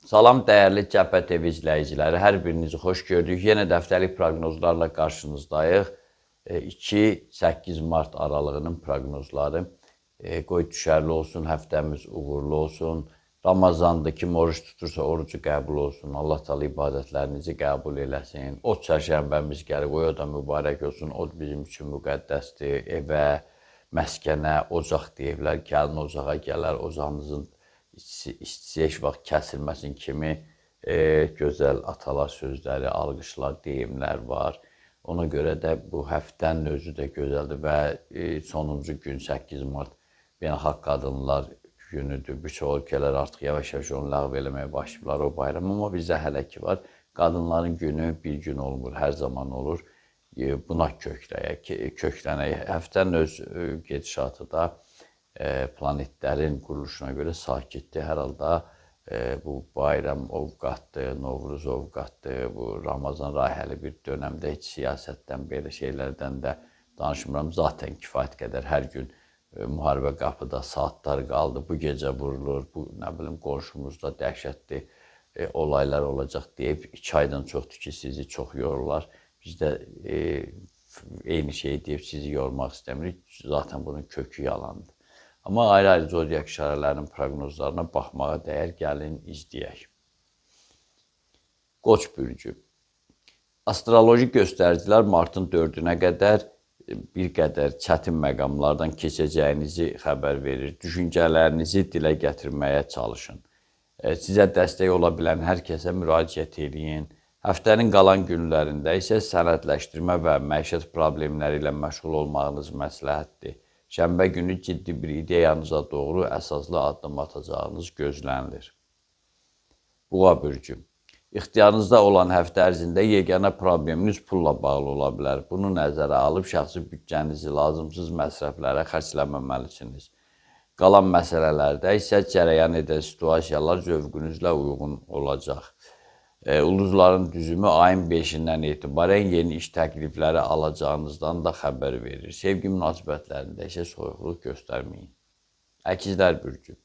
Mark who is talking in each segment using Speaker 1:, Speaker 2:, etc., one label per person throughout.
Speaker 1: Salam dəyərli Cəbhə TV izləyiciləri, hər birinizi xoş gördük. Yenə də həftəlik proqnozlarla qarşınızdayıq. 2-8 mart aralığının proqnozları. Qoy düşərli olsun, həftəmiz uğurlu olsun. Ramazandır, kim oruç tutursa orucu qəbul olsun. Allah Teala ibadətlərinizi qəbul eləsin. O çərşənbəmiz gəlir, qoy o da mübarək olsun. O bizim üçün müqəddəsdir. Evə, məskənə, ocaq deyiblər. Gəlin ocağa gələr, ocağınızın istisi heç vaxt kəsilməsin kimi gözəl atalar sözləri, alqışlar, deyimlər var. Ona görə də bu həftənin özü də gözəldir və sonuncu gün 8 mart Beynəlxalq Qadınlar Günüdür. Bir çox ölkələr artıq yavaş-yavaş onu ləğv eləməyə başlayıblar o bayram, amma bizdə hələ ki var. Qadınların günü bir gün olmur, hər zaman olur. Buna köklənək. Həftənin öz gedişatı da planetlərin quruluşuna görə sakitdir. Hər halda bu bayram ovqatdır, Novruz ovqatdır, bu Ramazan rayəhəli bir dönəmdə heç siyasətdən, belə şeylərdən də danışmıram. Zaten kifayət qədər hər gün müharibə qapıda saatlar qaldı. Bu gecə vurulur, bu nə bilim qonşumuzda dəhşətli olaylar olacaq deyib 2 aydan çoxdur ki, sizi çox yorurlar. Biz də eyni şeyi deyib sizi yormaq istəmirik. Zaten bunun kökü yalandır. Amma ayrı-ayrı zodiak işarələrinin proqnozlarına baxmağa dəyər, gəlin izləyək. Qoç bürcü. Astroloji göstəricilər martın 4-ünə qədər bir qədər çətin məqamlardan keçəcəyinizi xəbər verir. Düşüncələrinizi dilə gətirməyə çalışın. Sizə dəstək ola bilən hər kəsə müraciət eləyin. Həftənin qalan günlərində isə sənədləşdirmə və məişət problemləri ilə məşğul olmağınız məsləhətdir. Şənbə günü ciddi bir ideyanıza doğru əsaslı addım atacağınız gözlənilir. Boğa bürcü. İxtiyarınızda olan həftə ərzində yeganə probleminiz pulla bağlı ola bilər. Bunu nəzərə alıb şəxsi büdcənizi lazımsız məsrəflərə xərcləməməlisiniz. Qalan məsələlərdə isə cərəyan edən situasiyalar zövqünüzlə uyğun olacaq. Ulduzların düzümü ayın 5-dən etibarən yeni iş təklifləri alacağınızdan da xəbər verir. Sevgi münasibətlərində isə soyuqluq göstərməyin. Əkizlər bürcü.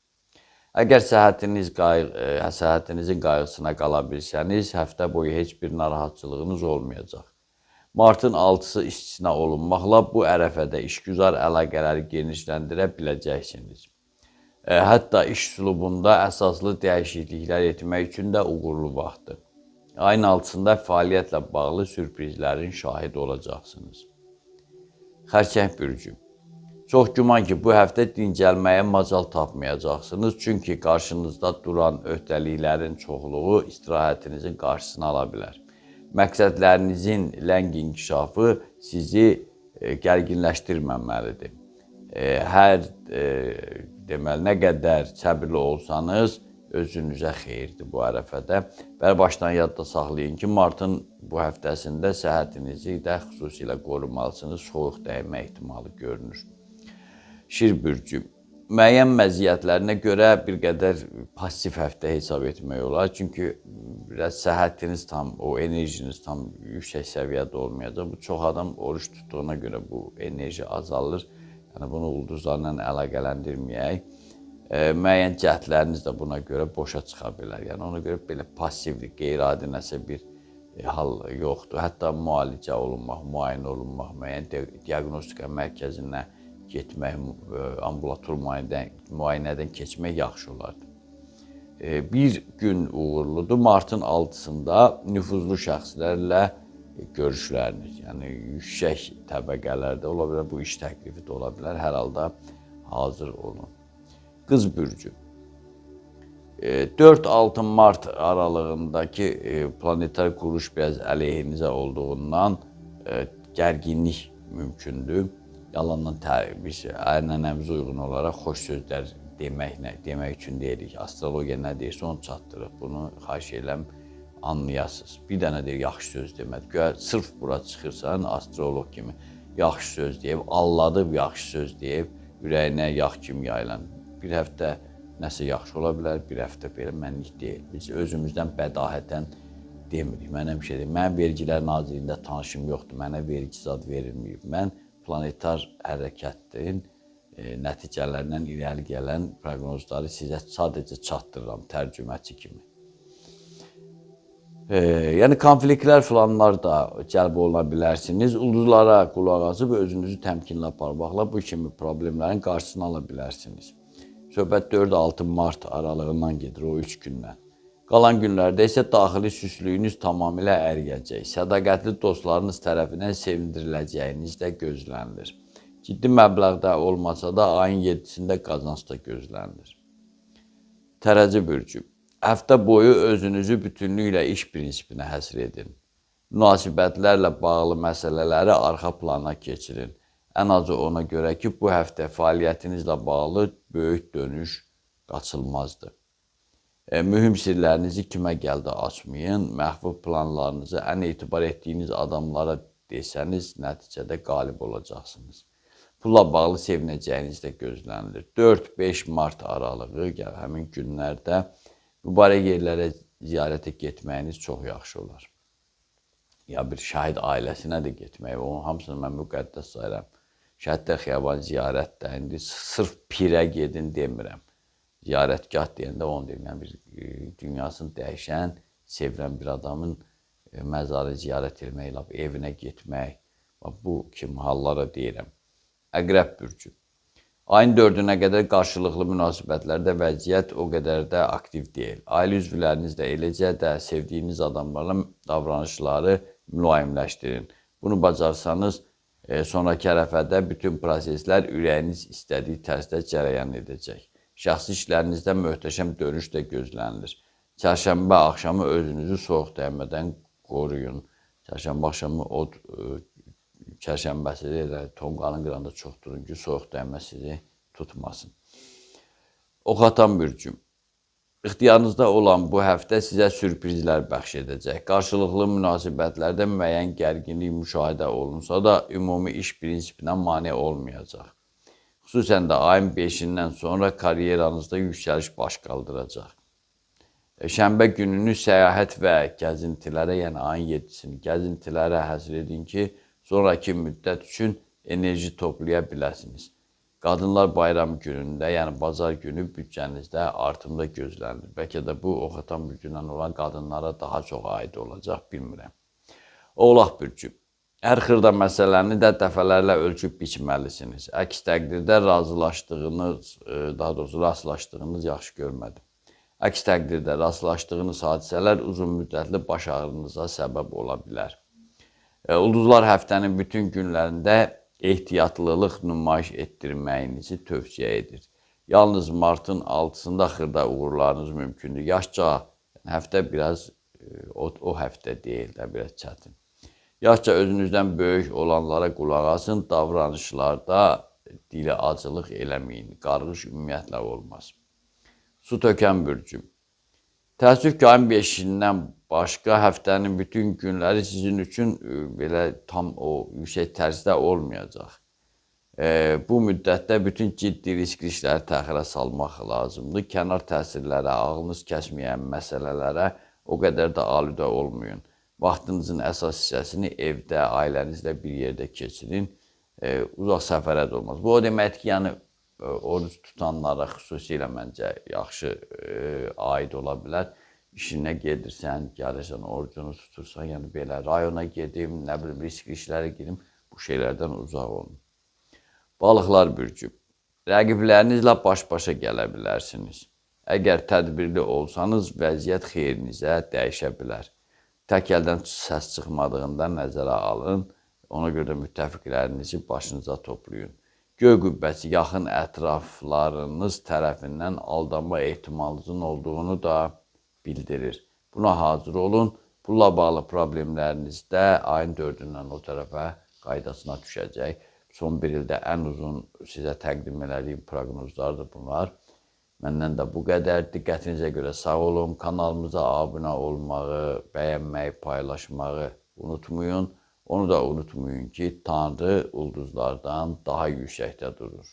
Speaker 1: Əgər səhhətinizin qayğısına qala bilsəniz, həftə boyu heç bir narahatçılığınız olmayacaq. Martın 6-sı istisna olunmaqla bu ərəfədə işgüzar əlaqələri genişləndirə biləcəksiniz. Hətta iş üslubunda əsaslı dəyişikliklər etmək üçün də uğurlu vaxtdır. Ayın 6-sında fəaliyyətlə bağlı sürprizlərin şahidi olacaqsınız. Xərçəng bürcü. Çox güman ki, bu həftə dincəlməyə macal tapmayacaqsınız. Çünki qarşınızda duran öhdəliklərin çoxluğu istirahətinizin qarşısını ala bilər. Məqsədlərinizin ləng inkişafı sizi gərginləşdirməməlidir. Hər deməli, nə qədər səbirli olsanız, özünüzə xeyirdir bu ərəfədə. Və başdan yadda saxlayın ki, martın bu həftəsində səhhətinizi də xüsusilə qorumalısınız. Soyuq dəymə ehtimalı görünür. Şir bürcü. Müəyyən məziyyətlərinə görə bir qədər pasiv həftə hesab etmək olar. Çünki biraz səhhətiniz tam, o enerjiniz tam yüksək səviyyədə olmayacaq. Bu çox adam oruç tutduğuna görə bu enerji azalır. Yəni bunu ulduzlarla əlaqələndirməyək. Müəyyən cəhdləriniz də buna görə boşa çıxa bilər. Yəni ona görə belə passivlik, qeyri-adi nəsə bir hal yoxdur. Hətta müalicə olunmaq, müayinə olunmaq, müəyyən diaqnostika mərkəzinə getmək, ambulator müayinədən keçmək yaxşı olardı. Bir gün uğurludur. Martın 6-sında nüfuzlu şəxslərlə görüşləriniz, yəni yüksək təbəqələrdə ola bilər, bu iş təklifi də ola bilər. Hər halda hazır olun. Qız bürcü. 4-6 mart aralığındakı planetar quruş biraz əleyhinizə olduğundan gərginlik mümkündür. Yalandan biz ənənəmizə uyğun olaraq xoş sözlər demək üçün deyirik. Astrologiya nə deyirsə onu çatdırıq. Bunu xahiş edirəm anlayasınız. Bir dənə deyir yaxşı söz demədi. Güya sırf bura çıxırsan astroloq kimi yaxşı söz deyib, alladıb yaxşı söz deyib, ürəyinə yağ kimi yayılan. Bir həftə nəsə yaxşı ola bilər, bir həftə belə mənlik deyil. Biz özümüzdən bədahətən demirik. Mən həmişə deyirəm, mənim Vergilər Nazirliyində tanışım yoxdur, mənə vergi zad verilməyib. Mən planetar hərəkətin nəticələrindən irəli gələn proqnozları sizə sadəcə çatdırıram tərcüməçi kimi. Yəni konfliktlər filanlar da cəlb oluna bilərsiniz. Ulduzlara qulaq asıb özünüzü təmkinli aparmaqla bu kimi problemlərin qarşısını ala bilərsiniz. Söhbət 4-6 mart aralığından gedir, o 3 gündən. Qalan günlərdə isə daxili süslüyünüz tamamilə əriyəcək. Sədaqətli dostlarınız tərəfindən sevindiriləcəyiniz də gözlənilir. Ciddi məbləğdə olmasa da ayın 7-sində qazanc da gözlənilir. Tərəzi bürcü. Həftə boyu özünüzü bütünlüklə iş prinsipinə həsr edin. Münasibətlərlə bağlı məsələləri arxa plana keçirin. Ən azı ona görə ki, bu həftə fəaliyyətinizlə bağlı böyük dönüş qaçılmazdır. Mühüm sirlərinizi kimə gəldi açmayın. Məxfi planlarınızı ən etibar etdiyiniz adamlara desəniz, nəticədə qalib olacaqsınız. Pulla bağlı sevinəcəyiniz də gözlənilir. 4-5 mart aralığı, yəni həmin günlərdə mübarək yerlərə ziyarətə getməyiniz çox yaxşı olar. Ya bir şəhid ailəsinə də getmək, onun hamısını mən müqəddəs sayıram. Şəhidlər Xiyabanı ziyarət də, indi sırf pirə gedin demirəm. Ziyarətgah deyəndə onu deyirəm. Yəni bir dünyasını dəyişən, sevilən bir adamın məzarı ziyarət etmək, lap evinə getmək, bax, bu kimi hallara deyirəm. Əqrəb bürcü. Ayın 4-ünə qədər qarşılıqlı münasibətlərdə vəziyyət o qədər də aktiv deyil. Ailə üzvlərinizlə, eləcə də sevdiyiniz adamlarla davranışları mülayimləşdirin. Bunu bacarsanız, sonrakı ərəfədə bütün proseslər ürəyiniz istədiyi tərzdə cərəyan edəcək. Şəxsi işlərinizdə möhtəşəm dönüş də gözlənilir. Çərşənbə axşamı özünüzü soyuq dəymədən qoruyun. Çərşənbə axşamı od çərşənbəsi elə tonqalın qırağında çox durun ki, soyuq dəymə sizi tutmasın. Oxatan bürcü. İxtiyarınızda olan bu həftə sizə sürprizlər bəxş edəcək. Qarşılıqlı münasibətlərdə müəyyən gərginlik müşahidə olunsa da, ümumi iş prinsipinə mane olmayacaq. Xüsusən də ayın 5-dən sonra karyeranızda yüksəliş baş qaldıracaq. Şənbə gününü səyahət və gəzintilərə, yəni ayın 7-sini gəzintilərə həsr edin ki, sonrakı müddət üçün enerji toplaya biləsiniz. Qadınlar bayramı günündə, yəni bazar günü büdcənizdə artım da gözlənilir. Bəlkə də bu Oxatan bürcündən olan qadınlara daha çox aid olacaq, bilmirəm. Oğlaq bürcü. Hər xırda məsələni də dəfələrlə ölçüb biçməlisiniz. Əks təqdirdə razılaşdığınız, daha doğrusu rastlaşdığınız yaxşı görmədim. Əks təqdirdə rastlaşdığınız hadisələr uzun müddətli baş ağrınıza səbəb ola bilər. Ulduzlar həftənin bütün günlərində ehtiyatlılıq nümayiş etdirməyinizi tövsiyə edir. Yalnız martın 6-sında xırda uğurlarınız mümkündür. Yaşca, yəni həftə biraz, o həftə deyil də, biraz çətin. Yaşca özünüzdən böyük olanlara qulaq asın, davranışlarda dili acılıq eləməyin. Qarğış ümumiyyətlə olmaz. Su tökən bürcü. Təəssüf ki, ayın 5-dən başqa həftənin bütün günləri sizin üçün belə tam o yüksək tərzdə olmayacaq. Bu müddətdə bütün ciddi riskli işləri təxirə salmaq lazımdır. Kənar təsirlərə, ağlınız kəsməyən məsələlərə o qədər də alüdə olmayın. Vaxtınızın əsas hissəsini evdə, ailənizlə bir yerdə keçirin. Uzaq səfərə də olmaz. Bu o deməkdir ki, yəni oruc tutanlara xüsusilə məncə yaxşı aid ola bilər. İşinə gedirsən, gəlirsən, orucunu tutursan, yəni belə rayona gedim, nə bilim, riskli işlərə girim, bu şeylərdən uzaq olun. Balıqlar bürcü. Rəqiblərinizlə baş-başa gələ bilərsiniz. Əgər tədbirli olsanız, vəziyyət xeyrinizə dəyişə bilər. Tək əldən səs çıxmadığında nəzərə alın, ona görə də müttəfiqlərinizi başınıza toplayın. Göy qübbəsi yaxın ətraflarınız tərəfindən aldanma ehtimalınızın olduğunu da bildirir. Buna hazır olun. Pulla bağlı problemləriniz də ayın 4-ündən o tərəfə qaydasına düşəcək. Son bir ildə ən uzun sizə təqdim elədiyim proqnozlardır bunlar. Məndən də bu qədər. Diqqətinizə görə sağ olun. Kanalımıza abunə olmağı, bəyənməyi, paylaşmağı unutmayın. Onu da unutmayın ki, Tanrı ulduzlardan daha yüksəkdə durur.